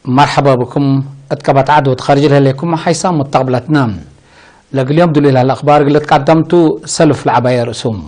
مرحبا بكم. اتكبت عدو تخرج لكم حيسام مستقبلتنا. لقليوم دليل الأخبار قلت قدمت سلف العباية رسوم.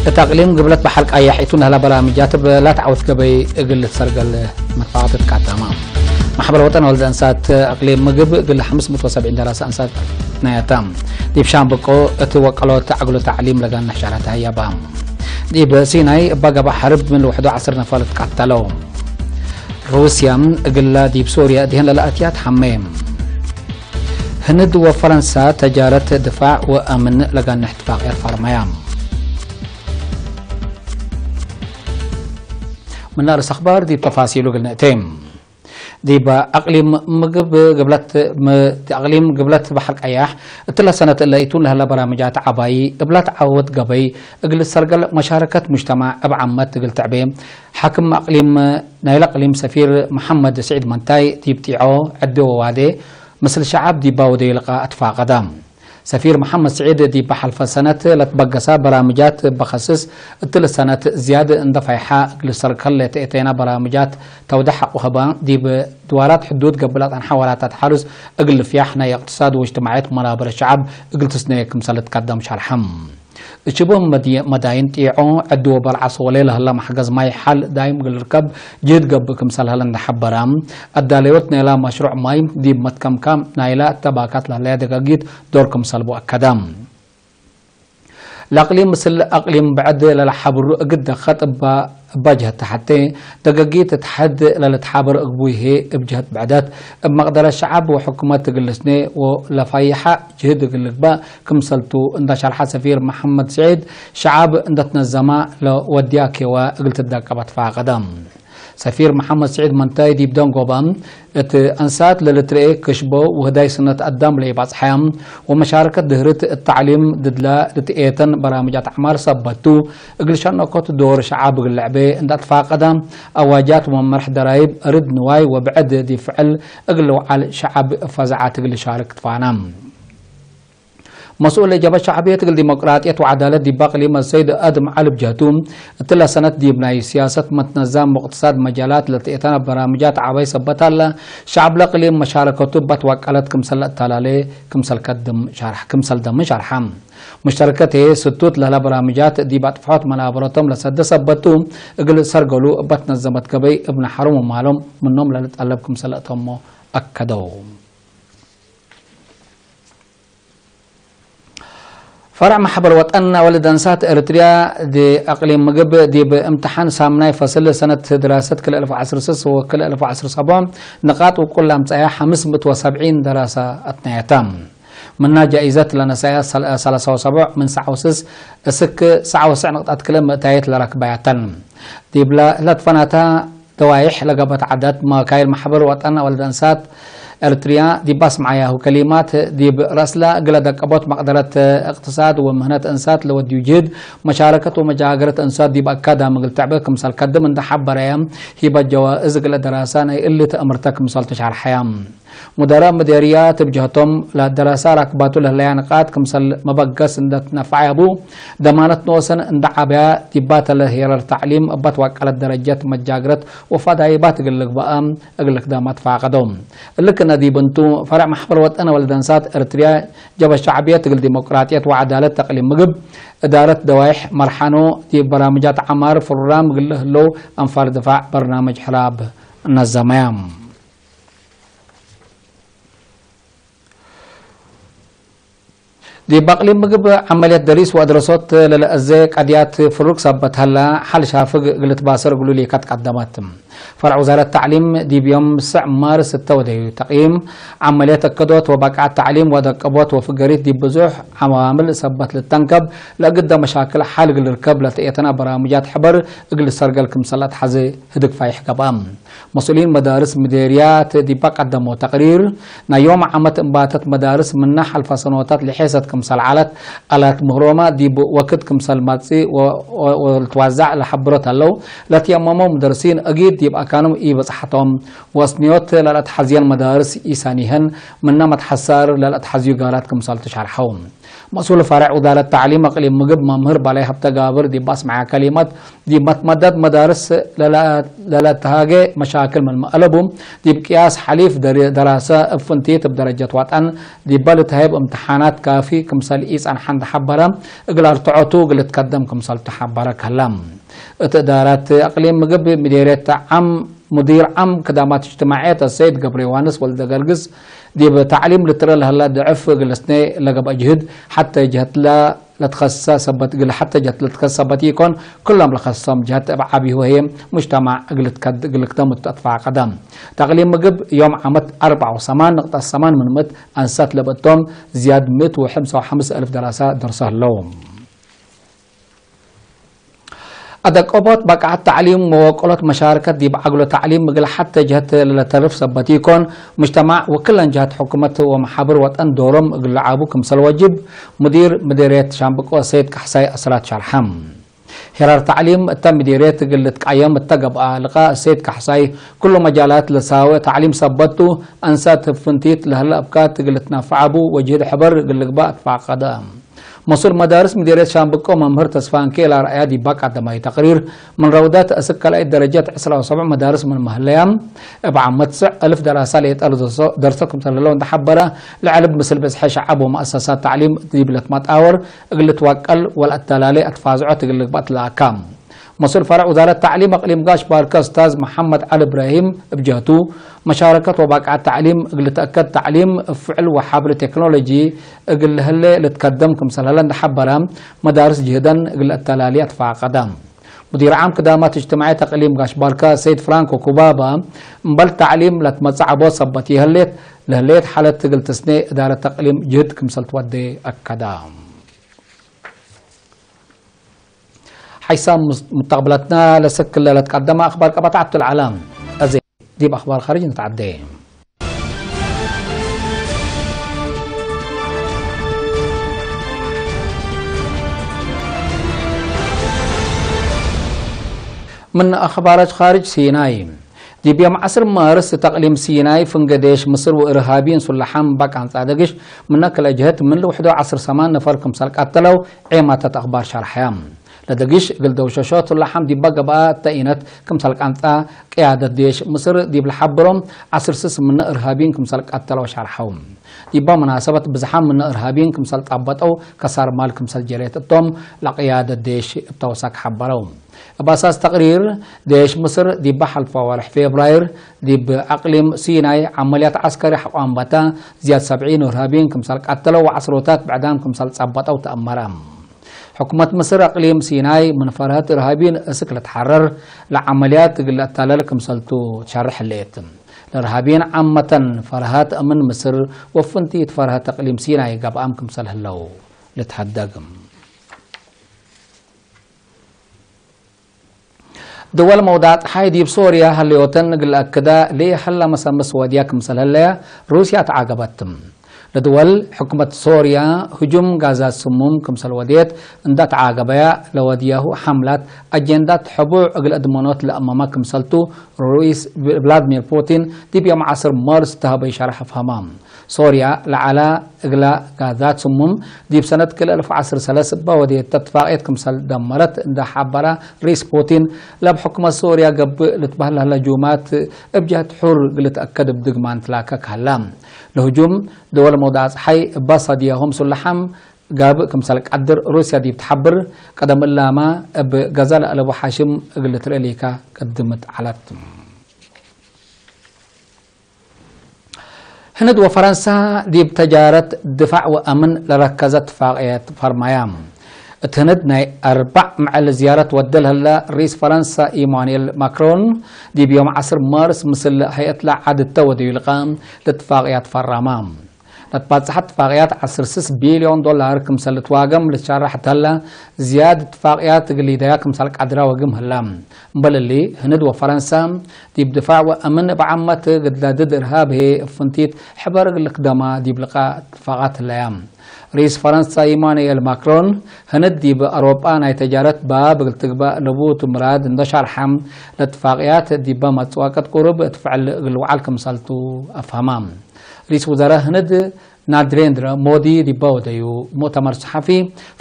እቲ ኣቕሊም ግብለት ባሕር ቀያሕ ኢቱ ናህላ በራምጃት ብላት ዓወት ገበይ እግል ትሰርገል መጥፋዕት ትቃዳማ። ማሕበር ወጠን ወልደ እንሳት ኣቕሊም ምግብ እግል ሓምስ ምእቲ ወሰብዒን ደራሳ እንሳት ናያታ። ዲብ ሻምብቆ እቲ ወቀሎት ኣግሎ ታዕሊም ለጋና ሻራት ሃያባ። ዲብ ሲናይ እባ ገባ ሓርብ ምን ልውሕዶ ዓስር ነፈር ትቃተለው። ሩስያ እግላ ዲብ ሶርያ እዲህን ለለኣትያ ትሓመ። ህንድ ወፈረንሳ ተጃረት ድፋዕ ወኣምን ለጋና እሕትፋቅያት ፋርማያ። من رأس أخبار ዲብ ተፋሲሉ ግልንእቴ። ዲብ ኣቕሊም ምግብ ግብለት ም-፣ ኣቕሊም ግብለት ባሕር ቀያሕ እትለ ሰነት እለ ኢቱ ለህለ በራምጃት ዓባይ እብላት ዓወት ገበይ እግል ሰርገል መሻረከት ሙጅተማዕ እብ ዓመት እግል ትዕቤ ሓክም ኣቕሊም ናይለ ኣቕሊም ሰፊር መሓመድ ስዒድ መንታይ ዲብ ጢዖ ዕዲ ወዋዴ ምስል ሸዓብ ዲባ ወደይ ልቃ ኣትፋቀዳ። ሰፊር መሓመድ ስዒድ ዲብ ሓልፈ ሰነት ለትበገሳ በራምጃት በኸስስ እትል ሰነት ዝያድ እንደ ፋይሓ እግል ሰርገል ለተኤተና በራምጃት ተውደ ሓቁ ህባ ዲብ ድዋራት ሕዱድ ገብላ ጣንሓ ወራታት ሓሉስ እግል ፍያሕ ናይ እቅትሳድ ወጅትማዕየት መናበር ሸዓብ እግል ትስነየ ክምሰል ትቀደም ሻርሓም። እችቦም መዲ-፣ መዳይን ጢዖ ዕዲ ወበል ዓሶ ወሌ ለህላ ማሕገዝ ማይ ሓል ዳይም እግል ርከብ ጅህድ ገብእ ክምሰል ህለ እንዳሓበራ፣ ኣዳለዮት ናይላ መሽሩዕ ማይ ዲብ መትከምካ ናይላ ተባካት ለህለያ ደጋጊት ዶር ክምሰል ቡ ኣከዳ። ለኣቅሊም ምስል ኣቅሊም ብዕድ ለለሓብሩ እግድ ደኸጥ እባ፣ እባ ጀህት ተሓቴ ደገጊት እት ሐድ ለልትሓበር እግቡይ ሄ እብ ጀህት ብዕደት እብ መቅደረት ሸዓብ ወሕኩመት ትግልስኔ ወለፋይሓ ጅህድ እግል ልግባእ ክምሰልቱ እንዳ ሸርሓ ሰፊር መሐመድ ስዒድ ሸዓብ እንደትነዘማ ለወድያ ኬዋ እግል ትዳቀብ ኣትፋቀደ። ሰፊር መሐመድ ስዒድ መንታይ ዲብ ደንጎባ፣ እት አንሳት ለልትርኤ ክሽቦ ውህዳይ ስነት አዳም ለይባጽሐያ፣ ወመሻረከት ድህርት እት ተዕሊም ድድላ ልትኤተን በራምጃት ዐማር ሰበቱ፣ እግል ሸነኮት ዶር ሸዓብ እግል ልዕቤ እንዳትፋቀዳ፣ አዋጃት ወመመርሕ ደራይብ፣ ርድ ንዋይ ወብዕድ ዲብ ፍዕል እግል ልውዓል ሸዓብ ፈዛዓት እግል ሻርክ ትፋና። መስኡል ጀብሀት ሸዕብየት እግል ዲሞቅራጥየት ወዐዳለት ዲብ አቅሊም አሰይድ አድም ዐሊ ብጀህቱ፣ እትለ ሰነት ዲብ ናይ ሲያሰት መትነዛም ወእቅትሳድ መጃላት ለልትኤተና በራምጃት ዐባይ ሰበት ሀላ፣ ሸዕብ ለእቅሊም መሻረከቱ እባት ዋቀለት ክምሰል ለእተላሌ ክምሰል ከድም ሸርሕ-፣ ክምሰል ደም ሸርሐ። ሙሽተረከት ህዬ ስቱት ለህላ በራምጃት ዲብ አጥፍሖት መናበረቶም ለሰደ ሰበቱ እግል ሰርገሉ እባት ነዘመት ገበይ እብ ነሐሮም ወማሎም ምኖም ለልጠለብ ክምሰል ለእተሞ አከደው። ፈርዕ ማሕበር ወጠን አወልድ አንሳት ኤርትርያ ዲ አቅሊም ምግብ ዲብ እምትሓን ሳምናይ ፈስል ሰነት ድራሰት ክልኤ አልፍ ወዐስር ስስ ወክልኤ አልፍ ወዐስር ሰብዖ ንቃጥ ውቁል አምጻያ ሐምስ ምእት ወሰብዒን ደራሳ አትናየታ። ምና ጃኢዘት ለነሳያ ሰል-፣ ሰላሳ ወሰብዕ ምን ሰዓ ወስስ እስክ ሰዓ ወስዕ ንቅጣት ክልኤ ምእታየት ለረክባያተን። ዲብላ ለትፈናታ ደዋይሕ ለገበት ዓዳት መካይል ማሕበር ወጠን ወልደ እንሳት ኤርትርያ ዲብ አስምዓያሁ ከሊማት ዲብ ረእስላ እግለ ደቀቦት መቅደረት እቅትሳድ ወምህነት እንሳት ለወድዩ ጅህድ መሻረከት ወመጃገረት እንሳት ዲብ አካዳሚ እግል ትዕበ ክምሰል ከድም እንደ ሐበረያ ሂበት ጀዋእዝ እግለ ደራሳ ናይ እሊ ተእምርተ ክምሰል ተሻርሐያ። ሙደረ ምዴርያ ትብጀህቶም ለደራሳ ራክባቱ ለህለያ ንቃት ክምሰል መበገስ እንደ ትነፋዓያቡ ደማነት ንወሰን እንደ ዓብያ ዲባተ ለሄረር ተዕሊም እባት ዋቀለት ደረጀት መጃግረት ወፋዳይባት እግል ልግባእ እግል ክዳማት ፋቀዶ። እልክ ነዲብ እንቱ ፈረዕ ማሕበር ወጠነ ወልደንሳት ኤርትርያ ጀበ ሸዕብየት እግል ዲሞቅራጥየት ወዓዳለት ተቅሊም ምግብ እዳረት ደዋይሕ መርሓኖ ዲብ በራምጃት ዓማር ፍሩራም እግል ህለው አንፋር ድፋዕ በርናመጅ ሕራብ እነዘመያ። ዲብ አቅሊም ምግብ ዐመልየት ደሪስ ወአድረሶት ለለአዘ ቀድያት ፍሩግ ሰበት ሀላ፣ ሐል ሻፍግ እግል ትባሰር እግሉ ሊካት ቀደመት። ፈርዕ ውዛረት ተዕሊም ዲብ ዮም ስዕ ማርስ እተ ወደዩ ተቅይም ዐመልየት እከዶት ወባቅዓት ተዕሊም ወደቀቦት ወፍገሪት ዲብ ብዙሕ ዐዋምል ሰበት ልተንከብ ለእግደ መሻክል ሐል እግል ርከብ ለተኤተና በራምጃት ሕበር እግል ሰርገል ክምሰል አትሐዜ ህድግ ፋይሕ ገብአ። መስኡሊን መዳርስ ምዴርያት ዲባ ቀደሞ ተቅሪር፣ ናይ ዮም ዓመት እምባተት መዳርስ ምና ሐልፈ ሰኖታት ልሔሰት ክምሰል ዐለት፣ አላት ምህሮማ ዲብ ወክድ ክምሰል ማጽእ ወ-፣ ወ-፣ ወልትዋዛዕ ለሐብሮት ሀለው፣ ለትየመሞ ሙደርሲን እጊድ ይብኣካኖም ይበጽሓቶም ወስንዮት ለልኣትሓዝየን መዳርስ ይሳኒሀን ምና መትሓሳር ለልኣትሓዝዩ ጋላት ክምሳልቱ ሻርሐው። መስኡል ፈርዕ ውዳለት ታዕሊም ኣቅሊም ምግብ መምህር ባላይ ሃብተጋብር ዲብ ኣስማዓ ከሊማት ዲብ መትመዳት መዳርስ ለልኣትሃገ መሻክል ምን መእለቡ ዲብ ቅያስ ሓሊፍ ደራሰ እፍንቲት ብደረጀት ዋጣን ዲባ ልትሃብ እምትሓናት ካፊ ክምሰል ኢጻን ሓንድ ሓበረ እግል ኣርትዖቱ እግል ትከደም ክምሰል ተሓበረ ከላ። እቲ እዳራት ኣቅሊም ምግብ ምዴርየት ዓም ሙዲር ዓም ክዳማት እጅትማዕየት ኣሰይድ ገብረ ዮሃንስ ወልደ ገርግስ ዲብ ታዕሊም ልትረ ለህላ ድዕፍ እግል ስነ ለገብአ ጅህድ ሓተ ጀህትላ ለትኸሳ ሰበት እግል ሓተ ጀህት ለትኸሳ ሰበት ይኮን ኩሎም ለኸሶም ጀህት እብ ዓቢ ሆሄ ሙጅተማዕ እግል ትከድ እግል ክደም እተጥፋ ቀደም። ታቅሊም ምግብ ዮም ዓመት ኣርባዓ ወሰማን ንቅጣ ሰማን ምን ምእት ኣንሳት ለበቶም ዝያድ ምእት ወሐምሳ ወሐምስ እልፍ ደራሳ ደርሰ ህለው። ኣደቀቦት ባቃዓት ታዕሊም መወቀሎት መሻርከት ዲብ ዓግሎ ታዕሊም እግል ሓተ ጀህት ለተርፍ ሰበት ይኮን ሙጅተማዕ ወክለን ጀሃት ሕኩመት ወመሓብር ወጠን ዶሮም እግል ለዓቡ ክምሰል ወጅብ ሙዲር ምድርየት ሻምብቆ ሰይድ ካሕሳይ ኣስራት ሸርሐም። ሄራር ታዕሊም እተ ምዲርየት እግል ልትቃየም እተ ገብኣ ልቃ እሰይድ ካሕሳይ ኩሉ መጃላት ለሳወ ታዕሊም ሰበቱ ኣንሳት ህፍንቲት ለህለ እብካት እግል ልትናፈዓቡ ወጅህድ ሕበር እግል ልግባእ ትፋቀደ። መሱል መዳርስ ምዲርየት ሻምብቆ መምህር ተስፋንኬ ላርኣያ ዲባ ቀደማይ ተቅሪር ምን ረውዳት እስክ ካልኣይ ደረጃት ዕስራ ወሰብዕ መዳርስ ምን መህለያ እብ ዓመት ስዕ እልፍ ደራሳ ሌጠ ደርሰ ክምሰል ህለው እንተሓበረ ልዕልብ ምስል ብዝሐ ሸዓብ ወመእሰሳት ታዕሊም ዲብለት መጣወር እግል ልትዋቀል ወለአተላሌ ኣትፋዝዖት እግል ልግባእ ትለኣካ። መሱል ፈረዕ ውዛረት ታዕሊም ኣቅሊም ጋሽ ባርከ እስታዝ መሓመድ ዓሊ እብራሂም እብ ጀህቱ መሻረከት ወባቅዓት ታዕሊም እግል ልትአከድ ታዕሊም እብ ፍዕል ወሓብሪ ቴክኖሎጂ እግል ልህሌ ልትከደም ክምሰል ህለ እንደሓበረ መዳርስ ጅህደን እግል ለአተላሌ ኣትፋቀደ። ሙዲር ዓም ክዳማት እጅትማዕየት ኣቅሊም ጋሽ ባርከ ሰይድ ፍራንኮ ኩባባ እምበል ታዕሊም ለትመጽዓቦ ሰበት ይህሌት ለህሌት ሓለት እግል ትስኔ እዳረት ኣቅሊም ጅህድ ክምሰል ትወዴ ኣከዳ። ሓይሳም ሙስ-፣ ሙተቅብለትና ለሰክል ለለትቀደመ ኣኽባር ቀባታዓቱ ልዓለም። እዚ ዲብ ኣኽባር ኻርጅ ንትዓዴ። ምን ኣኽባራት ኻርጅ ሲናይ። ዲብ ዮም ዓስር ማርስ ተቅሊም ሲናይ ፍንገ ዴሽ ምስር ወእርሃቢን ሱላሓም ባቃንጻ ደግሽ ምነ ክለ ጀህት ምን ልውሕዶ ዓስር ሰማን ነፈር ክምሰል ቀተለው ዔማታት ኣኽባር ሸርሐያ። ለደግሽ እግል ደውሸሾ ሱላሓም ዲባ ገብኣ ተኢነት ክምሰል ቃንጻ ቅያደት ዴሽ ምስር ዲብ ለሓብሮም ዓስር ስስ ምነ እርሃቢን ክምሰል ቀተለው ሸርሐው። ዲባ መናሰበት ብዝሓም ምነ እርሃቢን ክምሰል ጣበጠው ከሳር ማል ክምሰል ጀሬት እቶም ለቅያደት ዴሽ እተወሳክ ሓበረው። እብ ኣሳስ ተቅሪር፣ ዴሽ ምስር ዲብ ሓልፋ ወርሕ ፌብራይር ዲብ ኣቅሊም ሲናይ ዓመልያት ዓስከሪ ሓቋምባታ ዝያድ ሰብዒን እርሃቢን ክምሰል ቀተለው ወዓስሮታት ብዕዳም ክምሰል ጸበጠው ተአመረ። ሕኩመት ምስር ኣቅሊም ሲናይ ምን ፈርሀት እርሃቢን እስክ ልትሓረር ለዓመልያት እግል ለአታለል ክምሰልቱ ትሸርሕ ህሌት። ለእርሃቢን ዓመተን ፈርሀት እምን ምስር ወፍንቲት ፈርሀት ኣቅሊም ሲናይ ገብኣም ክምሰል ህለው ልትሀደግ። ድወል መውዳዕ ጸሓይ ዲብ ሶርያ ሀለዮተን እግል ለአክዳ ለኢሀላ መሰምስ ወድያ ክምሰል ህለያ ሩስያ ተዓገበት። ለድወል ሕኩመት ሶርያ ህጁም ጋዛት ስሙም ክምሰል ወድየት እንዳ ተዓገበያ ለወድያሁ ሓምላት ኣጀንዳት ሕቡዕ እግል እድመኖት ለአመማ ክምሰልቱ ሩኢስ ቭላድሚር ፑቲን ዲብ ዮም ዓስር ማርስ ተሀበይ ሸርሕ አፍሀማ። ሶርያ ለዓላ እግላ ጋዛት ስሙም ዲብ ሰነት ክልኤ እልፍ ዓስር ሰለስ እባ ወዴት ተትፋቅየት ክምሰል ደመረት እንዳ ሓበራ ሪስ ፑቲን ለብ ሕኩመት ሶርያ ገብእ ልትበህል ህለ ጁማት እብ ጀህት ሑር ግልትአከድ እብ ድግማን ትላከክ ሀላ። ለህጁም ደወል መውዳዕ ጸሓይ እባ ሳድያሆም ሱላሓም ጋብእ ክምሰል ቀድር ሩስያ ዲብ ትሓብር ቀደም እላማ እብ ገዛ ለአለቡ ሓሽም እግል ትርኤ ሊካ ቅድምት ዓላት። ህንድ ወፈረንሳ ዲብ ተጃረት ድፋዕ ወአምን ለረከዘ ትፋቅየት ፈርማያ። እት ህንድ ናይ አርባዕ መዐል ዝያረት ወደ ለህለ ሪስ ፈረንሳ ኢማኑኤል ማክሮን ዲብ ዮም ዓስር ማርስ ምስል ሀይአትላ ዓድተ ወደዩ ልቃ ልትፋቅያት ፈራማ። ለትባጽሓ ትፋቕያት ዓሰርተ ስስ ቢልዮን ዶላር ክምሰል እትዋገም ልትሻራሕ ተላ ዝያድ ትፋቕያት ግሊዳያ ክምሳል ቃድራ ወግም ህላ። እምበልሊ ህንድ ወፈረንሳ ዲብ ድፋዕ ወእምን ብዓመት ግድላድድ እርሃብ ሄ እፍንቲት ሕበር ግልክደማ ዲብ ልቃ ትፋቓት ህለያ። ርኢስ ፈረንሳ ኢማኑኤል ማክሮን ህንድ ዲብ ኣውሮጳ ናይ ተጃረት ባብ እግል ትግባእ ለቡት ምራድ እንደሻርሓ ለትፋቕያት ዲበ መጽዋቀት ቁሩብ እትፍዕል እግል ወዓል ክምሰልቱ ኣፍሃማ። ርኢስ ውዘራ ህንድ ናድሬንድረ ሞዲ ዲበ ወደዩ ሙእተመር ሰሓፊ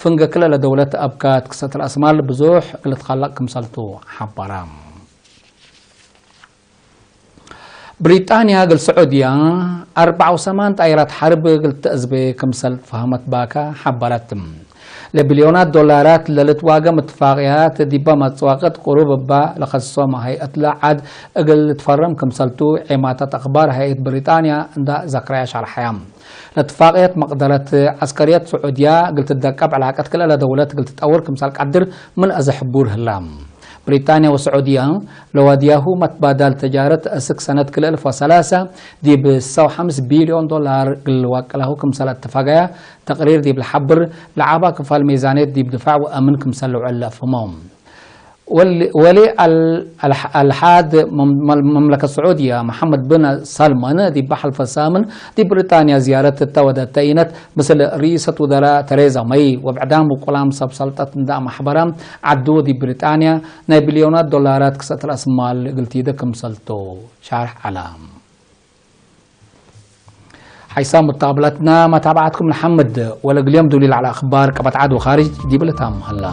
ፍንገ ክለ ለደውለት ኣብካት ክሰት ራእስማል ብዙሕ እግል ትኻላቅ ክምሰልቱ ሓበራ። ብሪጣንያ እግል ስዑድያ ኣርባዓ ወሰማን ጣይራት ሓርብ እግል ተእዝበ ክምሰል ፈሃመት ባካ ሓበረት። ለቢልዮናት ዶላራት ለልትዋገም እትፋቅያት ዲባ ማጽዋቀት ቁሩብ እባ ለኸሶም ሃይአት ለዓድ እግል ትፈረም ክምሰልቱ ዔማታት ኣኽባር ሃይአት ብሪጣንያ እንዳ ዘክራያ ሻርሓያ። ለትፋቅየት መቅደረት ዐስከርየት ስዑድያ እግል ትደቀብ ዕላቀት ክልኤ ለደውለት እግል ትጠውር ክምሰል ቀድር ምን አዘ ሕቡር ህላ። ብሪጣንያ ወስዑድያ ለዋድያሁ መትባዳል ተጃረት እስክ ሰነት ክልኤ እልፍ ወሰላሳ ዲብ ስሳ ወሓምስ ቢልዮን ዶላር ግልዋቅላሁ ክምሰል እተፋጋያ ተቅሪር ዲብ ለሓብር ለዓባ ክፋል ሜዛንየት ዲብ ድፋዕ ወአምን ክምሰል ልውዕል ለአፍህሞ። ወሊ- ወሊ አል- አልሓ- አልሓድ መም- መምለከት ስዑድያ መሐመድ ብን ሳልማን ዲብ ሓልፈ ሳምን ዲብ ብሪጣንያ ዝያረት እተወደተ ኢነት ምስል ርኢሰት ውዘራ ተሬዛ መይ ወብዕዳም ውቁላም ሰብ ሰልጠት እንዳ ማሕበራ ዓዱ ዲብ ብሪጣንያ ናይ ቢልዮናት ዶላራት ክሰት ራእስማል ግልቲደ ክምሰልቶ ሻርሕ ዓላ። ሓይሳ ሙተቃብላትና መታብዓትኩም ንሓምድ ወለግልዮም ዱሊ ላዕላ ኣኽባር ቀበት ዓድ ወኻሪጅ ዲብል እታም ሃላ።